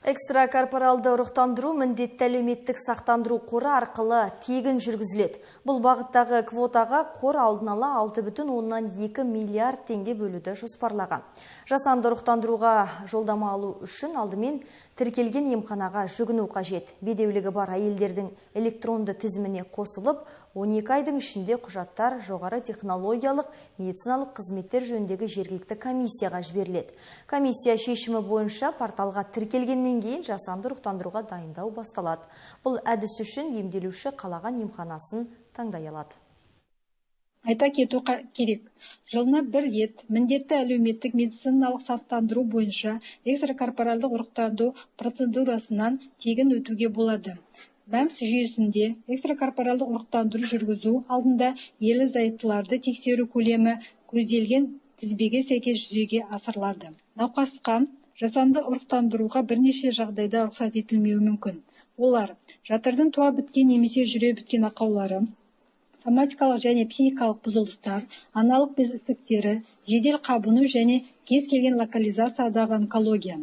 Экстракорпоралды ұрықтандыру міндетті әлеуметтік сақтандыру қоры арқылы тегін жүргізіледі. Бұл бағыттағы квотаға қор алдын ала 6,2 миллиард теңге бөлуді жоспарлаған. Жасанды ұрықтандыруға жолдама алу үшін алдымен тіркелген емханаға жүгіну қажет. Бедеулігі бар әйелдердің электронды тізіміне қосылып, 12 айдың ішінде құжаттар жоғары технологиялық медициналық қызметтер жөніндегі жергілікті комиссияға жіберіледі. Комиссия шешімі бойынша порталға тіркелгеннен кейін жасанды ұрықтандыруға дайындау басталады. Бұл әдіс үшін емделуші қалаған емханасын таңдай алады. Айта кету керек, жылына бір рет міндетті әлеуметтік медициналық сақтандыру бойынша экстракорпоралдық ұрықтандыру процедурасынан тегін өтуге болады. МӘМС жүйесінде экстракорпоралдық ұрықтандыру жүргізу алдында ерлі-зайыптыларды тексеру көлемі көзделген тізбеге сәйкес жүзеге асырылады. Науқасқа жасанды ұрықтандыруға бірнеше жағдайда рұқсат етілмеуі мүмкін. Олар: жатырдың туа біткен немесе жүре біткен ақаулары, соматикалық және психикалық бұзылыстар, аналық без ісіктері, жедел қабыну және кез келген локализациядағы онкология.